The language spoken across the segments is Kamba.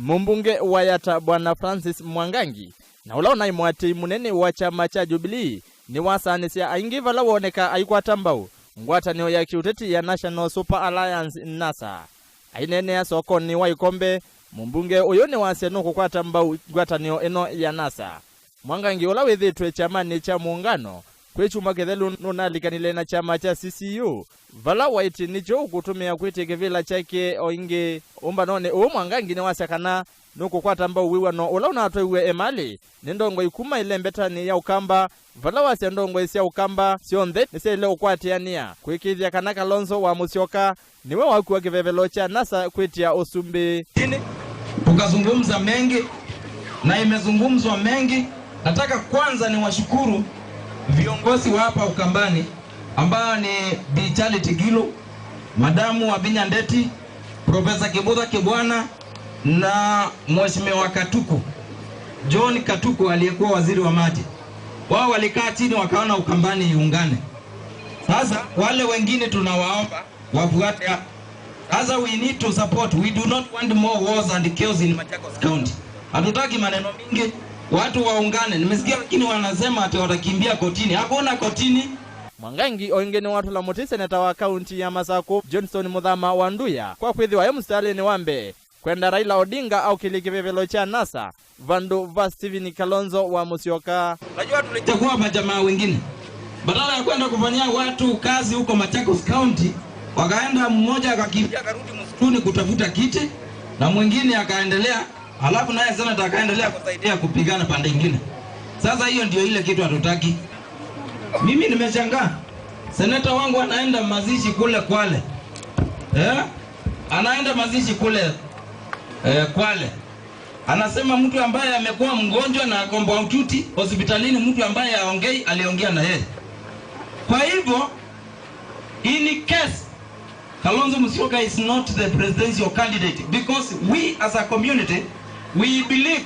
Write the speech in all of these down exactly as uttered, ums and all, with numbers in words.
Mũmbunge wa Yatta Bwana Francis Mwangangi, na ũla ũnaĩ mũatĩĩi mũnene wa kyama kya Jubilee, nĩwasaanĩsya aingĩ vala wooneka aikwata mbau ngwatanĩo ya kĩũteti ya National Super Alliance, NASA. Aineenea sokonĩ wa Ĩkombe, mũmbunge ũyũ nĩwasya nũkũkwata mbau ngwatanĩo ĩno ya NASA. Mwangangi, ũla wĩthĩĩtwe kyamanĩ kya Mũũngano kwĩ kyumwa kĩthelu, nũnalikanile na kyama kya C C U, vala waĩtĩ nĩkyo ũkũtũmĩa kwĩtya kĩvĩla kyake o ĩngĩ. Ũmbanonĩ ũũ, Mwangangi nĩwasya kana nũkũkwata mbau wĩw'ano ũla ũnatwaiwe Emali nĩ ndongoi kuma ĩlembetanĩ ya Ũkamba, vala wasya ndongoi sya Ũkamba syonthe nĩsyaĩle ũkwatĩanĩa kwĩkĩĩthya kana Kalonzo wa Mũsyoka nĩwe wakua kĩvevelo kya NASA kwĩtya ũsumbĩ. Chini, tukazungumza mengi na imezungumzwa mengi. Nataka kwanza niwashukuru viongozi wa hapa Ukambani ambao ni Bi Charity Gilu, Madamu Wavinya Ndeti, Profesa Kivutha Kibwana na Mheshimiwa Katuku, John Katuku aliyekuwa waziri wa maji. Wao walikaa chini wakaona Ukambani iungane. Sasa wale wengine tunawaomba wafuate hapo. Sasa we need to support. We do not want more wars and chaos in Machakos County. Hatutaki maneno mingi. Watu waungane. Nimesikia wengine wanasema ati watakimbia kotini. Hakuna kotini. Mwangangi o ĩngĩ nĩwatũla mũtĩ seneta wa kaunti ya Masakũ, Johnson Mũthama wa Nduya, kwa kwĩthĩwa e mũsitalĩnĩ wa mbee kwenda Raila Odinga aũkĩlye kĩvevelo kya NASA vandũ va Stephen Kalonzo wa Mũsyoka. Najua tulichagua majamaa wengine. Badala ya kwenda kufanyia watu kazi huko Machakos County, wakaenda, mmoja akakimbia akarudi msituni kutafuta kiti, na mwingine akaendelea, alafu naye senata akaendelea kusaidia kupigana pande ingine. Sasa hiyo ndio ile kitu hatutaki. Mimi nimeshangaa. Seneta wangu anaenda mazishi kule Kwale. Eh? Anaenda mazishi kule, eh, Kwale. Anasema mtu ambaye amekuwa mgonjwa na ako mahututi hospitalini, mtu ambaye haongei, aliongea na yeye. Kwa hivyo, in case Kalonzo Musyoka is not the presidential candidate, because we as a community, we believe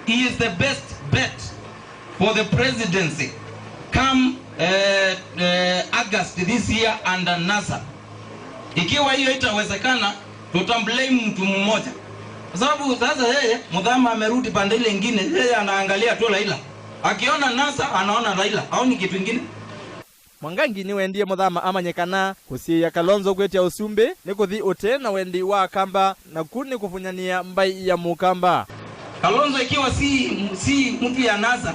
he is the best bet for the presidency come, eh, eh, August this year under NASA. Ikiwa hiyo itawezekana, tutamblame mtu mmoja. Kwa sababu sasa yeye, Muthama amerudi pande ile ingine, yeye anaangalia tu Raila. Akiona NASA, anaona Raila, haoni kitu ingine. Mwangangi nĩwendie Muthama amanye kana kũsiĩĩa Kalonzo kwĩtya ũsumbĩ nĩ kũthi ũtee na wendi wa Akamba, na ku nĩ kũvunyanĩa mbaĩ ya Mũkamba. Kalonzo, ikiwa si, si mtu ya NASA,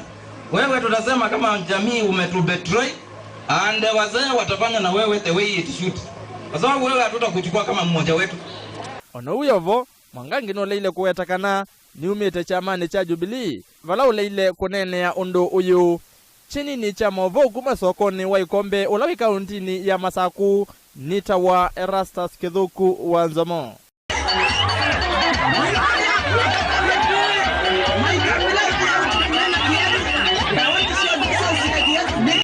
wewe tutasema kama jamii umetubetray, and wazee watafanya na wewe the way it should. Kwa sababu wewe hatutakuchukua kama mmoja wetu. O na ũu wĩ o vo, Mwangangi nũleile kũweta kana nĩumĩte kyamanĩ kya Jubilee, vala ũleile kũneenea ũndũ ũyũ. Kĩnini kya maũvoo kuma sokonĩ wa Ĩkombe ũla wĩ kaũntinĩ ya Masakũ nĩtawa Erastus Kĩthũku wa Nzomo.